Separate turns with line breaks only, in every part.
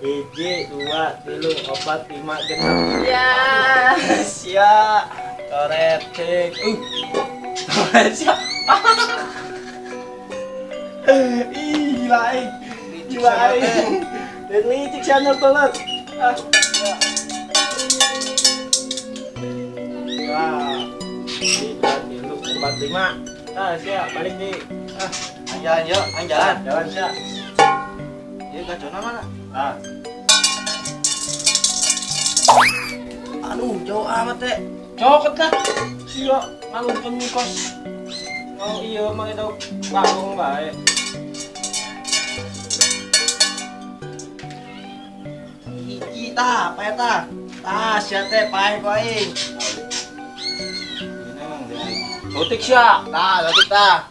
1, 2, 3, 4, 5, 6.
Ya.
Sia. Coret cek. Coret sia. Ih, gila aing. Gila aing. Dan licik sia nyetelet. Ah. Wah. 1, 2, 3, 4, 5. Ah, sia, balik nih. Ah,
jalan yuk, aing jalan.
Jalan sia.
Ieu gacona mana?
Ah.
Aduh, jauh amat teh.
Cokot lah. Sia, ngalungkeun kos. Oh iya, mah itu bagong bae.
Hiji tah, pae tah. Tah, sia teh pae ku aing.
Leutik sia.
Tah, leutik tah.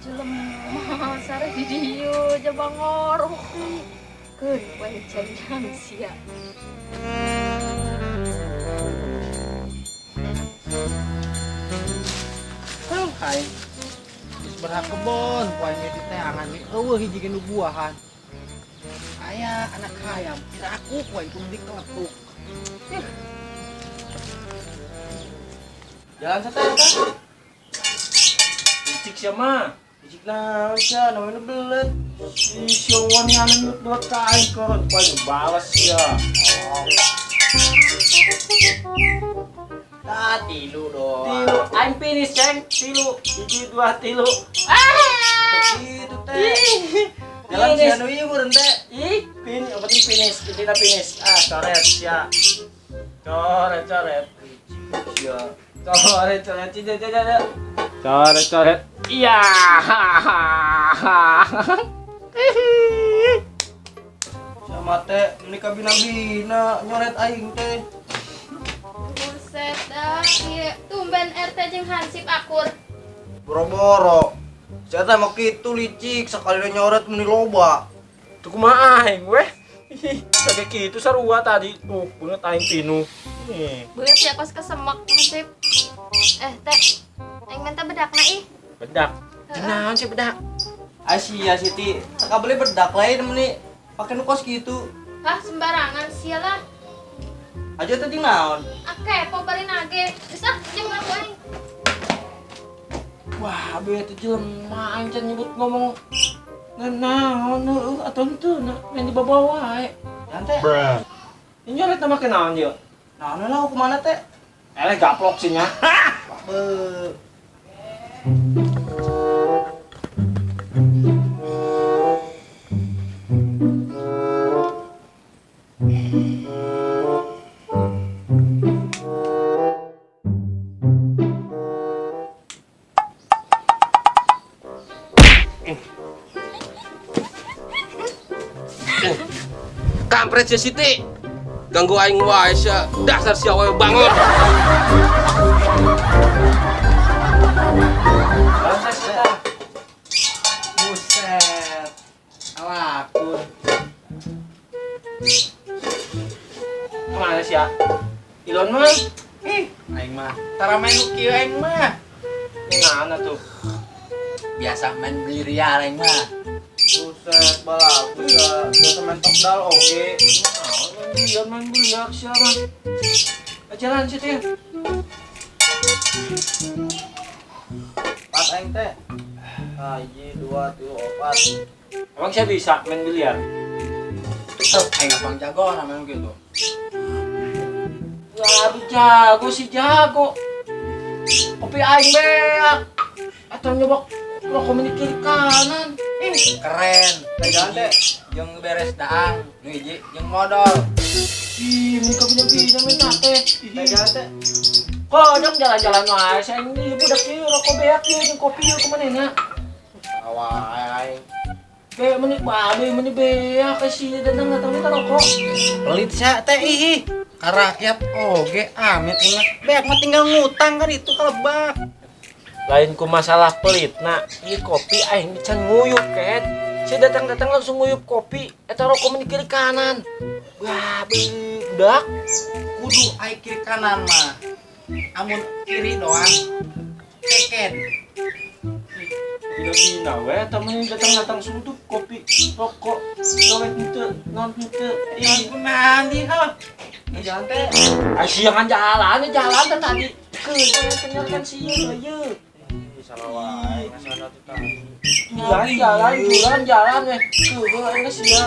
Jelema sare di dieu jaba ngorok. Keun wae jayang sia.
Heuh, aing. Geus berhak kebon, poe ngedit teh angan mi eueuh hiji ge nu buahan. Aya anak hayam, kira aku poe itu mending keletuk. Jalan sate eta.
Licik sia mah.
Licik naon sia, namanya belet.
Si sia wani anu nyut belet ka aing koron, poe balas sia.
Tah, tilu doang.
Tilu, aing finish ceng, tilu, 1, 2, 3.
Ah!
Itu teh. Jalan sia nu ieu meureun teh.
Ih, pin, yang penting finish, intinya finish. Ah, coret sia. Coret, coret.
Sia.
Coret, coret, tidak, tidak, tidak. Coret, coret. Iya.
Sama teh, ini kabina-bina nyoret aing teh.
Buset dah, ieu tumben RT jeung hansip akur.
Boro-boro. Saya teh mau kitu licik, sekali nyoret meni loba.
Tuh kumaha aing weh. Ih, kayak kitu sarua tadi. Tuh, beungeut aing pinu. Nih.
Beungeut ya kos kesemek hansip. Teh. Aing minta bedakna ih.
Bedak. Naon sih bedak?
Asia Siti, tak beli bedak lain meni pakai nu kos kitu.
Hah, sembarangan sia lah.
Aja tadi naon?
Ake, po bari nage. Geus ah, jeung aku aing.
Wah, beuh teh jelema aing can nyebut ngomong naon heueuh atuh henteu na main dibawa wae.
Jangan teh.
Bruh. Ini nyoret nama ke naon ieu?
Naon lah kumaha teh?
Eleh gaplok sih nya.
Beuh.
Kampret sia Siti. Ganggu aing wae sia. Dasar sia wae bangun.
Buset. Alakun.
Kemana sia? Ilon mah?
Ih, aing mah. Tara main nu kieu aing mah.
Ini naon atuh?
Biasa main beli rial aing mah.
Buset, balaku sia. Biasa main tokdal oge.
Naon main biliar, main biliar sia mah. Jalan sih teh.
Empat aing teh. Ah, 1, 2, 3, 4.
Emang saya bisa main biliar?
Tuh, aing gampang jago namanya gitu.
Wah, jago sih jago. Kopi aing beak. Atau nyoba rokok meni kiri kanan.
Ih, keren.
Teh jalan teh.
Jeung beres daang, nu hiji jeung modal.
Ih, meni kabina-bina main teh.
Teh jalan teh.
Kodok jalan-jalan wae, saya ini budak ieu rokok beak ieu jeung kopi ieu kumanehna.
Awa aing.
Beak meni babe meni beak ka si dadang datang minta rokok.
Pelit sia teh ih.
Ka rakyat oge amit aing mah. Beak mah tinggal ngutang kan itu kalebak.
Lain ku masalah pelit nah, ieu kopi aing can nguyup ket. Si datang-datang langsung nguyup kopi, eta rokok meni kiri kanan. Wah, budak.
Kudu aing kiri kanan mah.
Amun kiri doang. Keken.
Tidak bina we, temen datang-datang suntuk kopi, rokok, colek henteu, non henteu.
Ih, kunaon di heuh.
Jalan teh. Ah, siangan jalan, jalan teh tadi. Ke kenyal kan sieun ieu.
Salah wae, ngasana tuh tadi.
Jalan jalan jalan jalan we. Ke aing sia.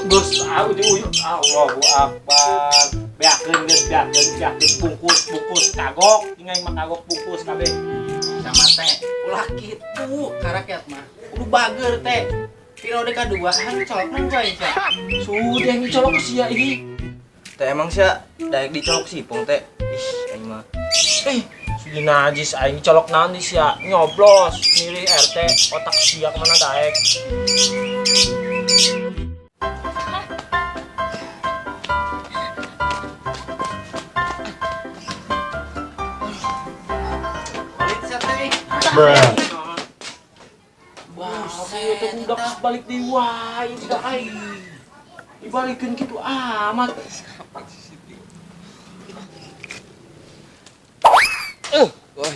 Geus ah diuyuk. Allahu akbar. Beakeun geus beakeun beakeun bungkus bungkus kagok, tinggal mah kagok bungkus kabeh.
Sama teh. Ulah kitu ka rakyat mah. Kudu bager teh. Periode kadua hang colok nang coy sia.
Sudah yang dicolok sia ini.
Teh emang sia daek dicolok sipong teh. Ih, aing mah.
Sudah najis aing colok naon di sia nyoblos milih RT otak sia kemana daek.
Pelit sia teh.
Buset, teh budak balik deui wae budak aing. Dibalikeun kitu amat.
Wah,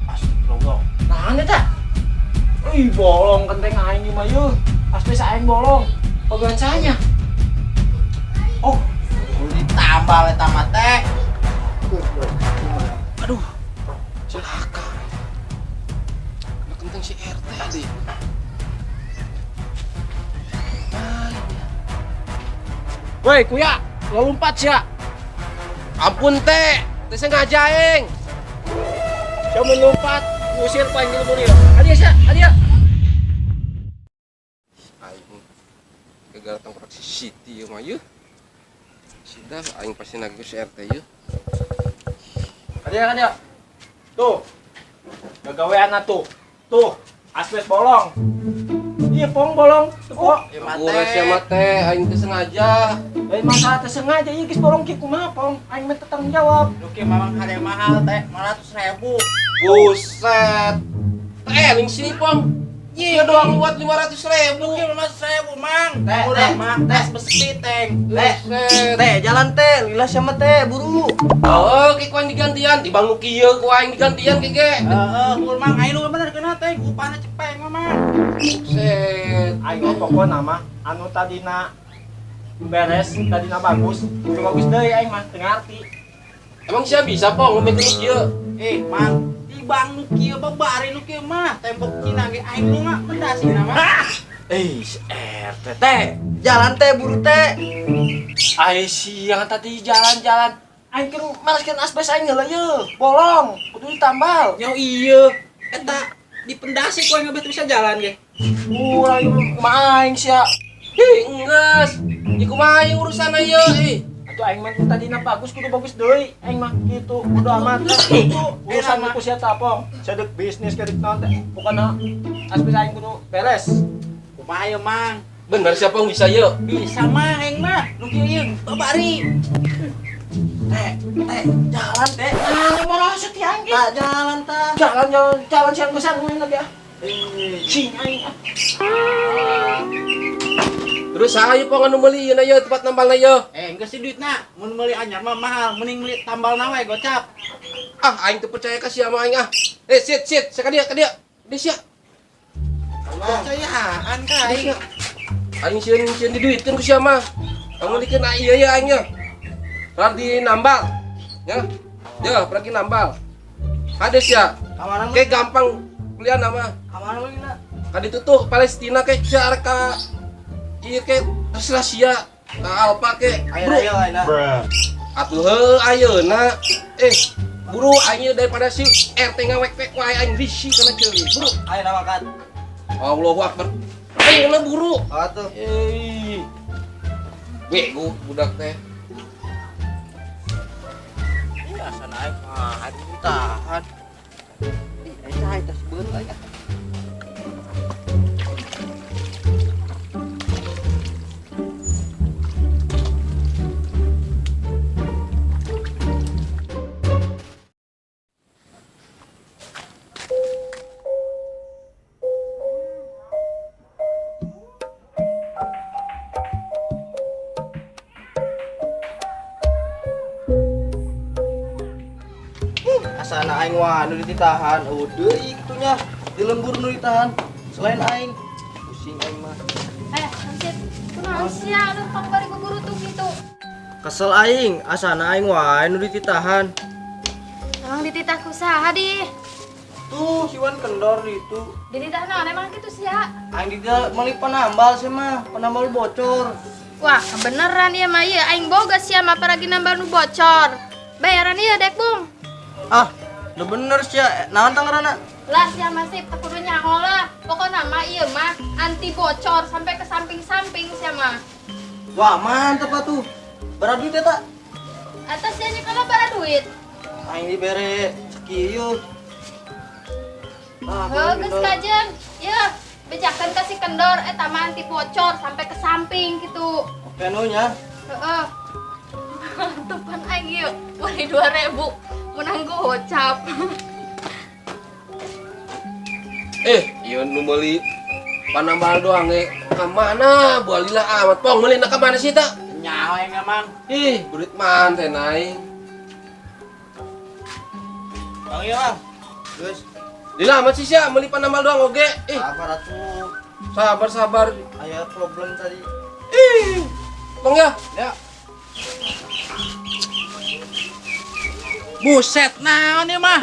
Astagfirullah. Naon eta? Ih, bolong kenteng aing ieu mah yeuh. Asbes aing bolong. Pagawean sahanya.
Oh, kudu ditambal eta mah teh.
Aduh. Celaka. Kena kenteng si RT deh.
Woi, kuya, lompat sia.
Ampun teh, teh sengaja aing.
Sia mun lompat, usir panggil murid. Adia sia, adia.
Aing gagal tangkurak si Siti ieu mah yeuh. Sida aing pasti nagih si RT yeuh.
Adia, adia. Tuh. Gagawean tuh. Tuh, asbes bolong. Iya, pong bolong. Tuh, kok.
Ieu mah
Ampun sia mah teh, aing teh sengaja.
Lain masalah teh sengaja ieu geus bolong kieu kumaha, pong? Aing mah teu tanggung jawab.
Lu kieu mamang harga mahal teh, 500.000.
Buset. Teh ning sini pong. Iya doang buat 500.000.
Lu kieu 500.000, Mang.
Teh,
Murah
teh,
mah,
teh.
tas besi teng.
Teh,
Buset.
teh jalan teh, lila sia mah teh, buru.
Oh, ki ku aing digantian, di bang nu kieu ku aing digantian ki ge.
Heeh, hul Mang, aing lu bener kena teh, upana cepeng mah, Mang.
Buset.
Aing mah pokona mah anu tadina beres, tadina bagus, teu bagus deui aing mah teu ngarti.
Emang sia bisa pong ngomongkeun nu kieu?
Eh, Mang, di bang nu kieu babari nu kieu mah, tembok Cina ge aing nu mah mendasina mah.
Eh, si RT
Teh, jalan teh, buru teh.
Aing siang tadi jalan-jalan. Aing keur mereskeun asbes aing heula yeuh, bolong, kudu ditambal.
Nya iya, eta dipendasi ku aing bisa jalan ge.
Urang ieu mah aing sia.
Ih, enggeus. Ieu kumaha ieu urusan ieu ih.
Atuh aing mah tadina bagus kudu bagus deui. Aing mah kitu, kudu amat. Urusan ku sia tapong. Sia deuk bisnis ka deuk naon teh. Pokona asbes aing kudu beres.
Kumaha ieu, Mang?
Bener siapa yang bisa ieu?
Bisa mah aing mah, nu kieu ieu babari.
Teh, teh, jalan teh.
Ah, mau rasut ya aing.
Tah, jalan tah.
Jalan jalan jalan siang geus aing lagi ah. Cing aing ah.
Terus saha ieu pong anu meuli ieu ieu tempat nambalna ieu?
Eh, enggeus sih duitna, mun meuli anyar mah mahal, mending meuli tambalna we gocap.
Ah, aing teu percaya ka sia mah aing ah. Eh, sit sit, sia ka dieu ka dieu. Di sia.
Percayaan ka
Di
aing.
sia. Aing sieun sieun diduitkeun ku sia mah. Kamu meulikeun ieu ieu aing nya. Radi nambal. Ya. Ya, pergi nambal. Hade sia.
Kamana
Kayak gampang kuliah nama.
Kamana meulina?
Ka ditu tuh Palestina kayak sia arek ka ieu ke terserah sia ka Alpa ke.
Ayo,
Bro.
ayo, ayo.
Atuh heuh ayeuna. Eh, buru aing daripada si RT ngawek-wek wae aing risih kana ceuli. Buru.
Ayo nama makan.
Allahu Akbar. Ayeuna buru.
Atuh.
Eh. Bego budak teh.
Ih, asa naik mah, aduh tahan. Ih, aing cai tas beut aing. Asana aing wah nu dititahan, eueuh deui kitu nya. Di lembur nu ditahan selain aing. Pusing aing mah.
Eh, Hansip, kunaon sia anu pang bari guru tuh gitu.
Kesel aing, asana aing wae nu dititahan.
Emang dititah ku saha di?
Tuh, si Wan kendor itu.
Dititah naon emang kitu sia?
Aing tidak meuli penambal sih mah, penambal bocor.
Wah, kebeneran ieu mah ieu aing boga sia mah paragi nambal nu bocor. Bayaran ieu dek, Bung.
Ah, udah bener sih ya. Naon tah ngaranna?
Lah sia masih teu kudu nyaho lah. Pokokna mah ieu mah anti bocor sampai ke samping-samping sia mah.
Wah, mantep atuh. Bara duit eta.
Atas sia kalau bara duit.
Aing dibere sakieu. Ah,
Heuh, geus kajen. Yeuh, bejakeun ka si kendor eta mah anti bocor sampai ke samping gitu.
Oke nu nya.
Heeh. Tupan aing ieu, meuli 2000 menang gocap.
Ieu nu meuli panambal doang ge. Ka mana? Buah lila amat pong meuli na ka mana sih ta?
Nyaho aing emang.
Ih, burit man teh naing.
Bang ieu, Bang. Geus.
Lila amat sih sia meuli panambal doang oge. Ih,
Sabar atuh.
sabar sabar.
Aya problem tadi.
Ih, pong ya.
Ya. Buset naon ieu mah.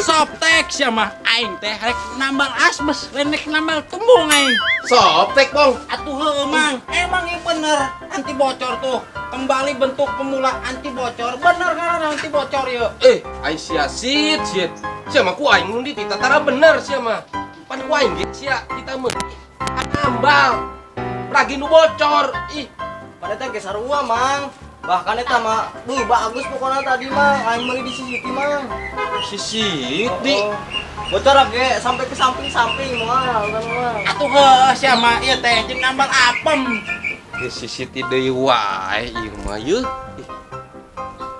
Softex ya mah aing teh rek nambal asbes, lain rek nambal tembung aing.
Softex, Pong.
Atuh heueuh mang, emang ieu bener anti bocor tuh. Kembali bentuk pemula anti bocor, bener kan anti bocor ieu.
Aing sia sit sit. Sia mah ku aing nu dititah tara bener sia mah. Pan ku aing ge sia kita mah nambal. Ragi nu bocor. Ih,
Pada teh ge sarua, Mang. Bahkan eta mah, duh bagus pokoknya tadi mah, aing meuli di Siti Mang.
si Siti.
Oh, bocor ge sampai ke samping-samping moal kan mah.
Atuh heueuh sia mah ieu teh jeung nambal apem.
Ih, si Siti deui wae ieu mah yeuh. Ih,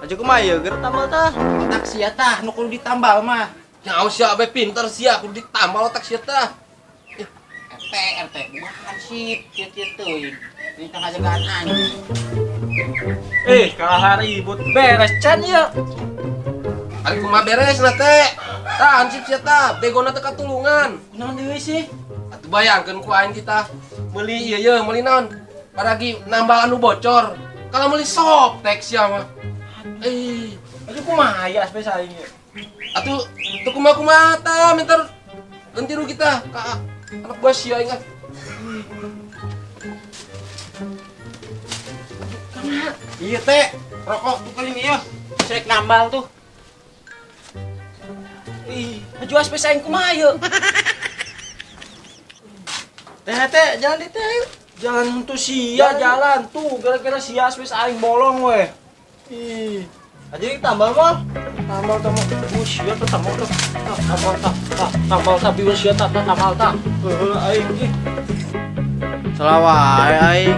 Aja kumaha ieu ger tambal tah.
Otak sia tah nu kudu ditambal mah.
Nyaho sia abe pinter sia kudu ditambal otak sia tah.
RT RT bukan sip kieu-kieu teuing. Ini tengah jagaan anjing.
Kalah ribut beres can ya.
Ari kumaha beres na teh? Tah hansip sia tah, begona teh katulungan.
Kunaon deui sih?
Atuh bayangkeun ku aing kita meuli ieu ye, meuli naon? Paragi nambal anu bocor. Kalau meuli Softex sia mah.
Aduh kumaha ya asbes aing ieu.
Atuh teu kumaha-kumaha tah minta ganti rugi tah ka anak buah sia aing ah.
Iya teh, rokok tuh kali ini ya. Srek nambal tuh.
Ih, aju asbes aing kumaha ieu?
Teh teh jalan di teh ayo.
Jalan tuh sia jalan tuh gara-gara sia asbes aing bolong weh. Ih,
Aja ditambal mah.
tambal tambal. Oh, sia tuh tambal tuh. Tah, tambal tah, tah, tambal tah bieu sia tah, tah, tambal tah. Heuh aing ih.
Salah wae aing.